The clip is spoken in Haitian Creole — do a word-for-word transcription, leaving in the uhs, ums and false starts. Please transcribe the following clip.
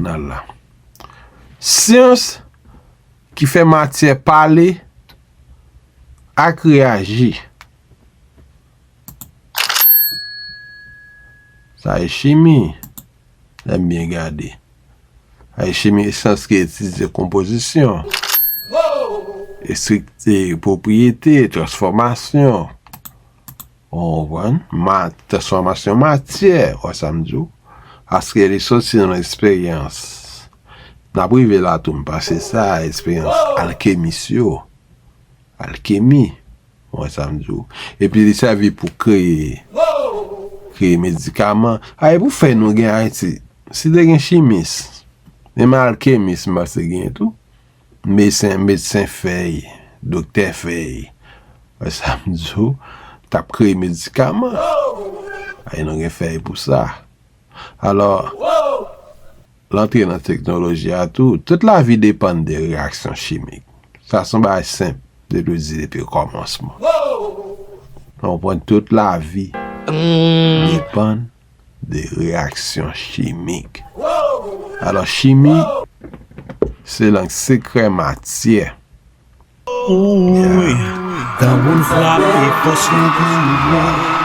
Al la. Syans ki fè matyè pale ak reyaji. Sa e chimi. Lè m byen gade. Sa e chimi, syans ki etidye konpozisyon, estrikti, pwopriyete, transfòmasyon. Ou konprann? Ma-, transfòmasyon matyè, ou wè sa m di w? Paske li soti nan eksperyans. N ap rive la tou, m pase sa, eksperyans alkemis yo. Alkemi, ou wè sa m di w? Epi li sèvi pou kreye, kreye medikaman. Ay, pou fè nou gen Ayiti, si te gen chimis, menm alkemis, m panse gen tou. Medsen, medsen fèy, doktè fèy. Wè sa m di w, t ap kreye medikaman. Ay, nou gen fèy pou sa. Alò, l antre nan teknoloji a tou. Tout lavi depann de reyaksyon chimik. Sa se yon bagay senp, depi w di depi kòmansman. Ou konprann, tout lavi depann de reyaksyon chimik. Alò, chimi, se lang sekrè matyè. Wi, tanbou n frape, fòs nou pou mwen.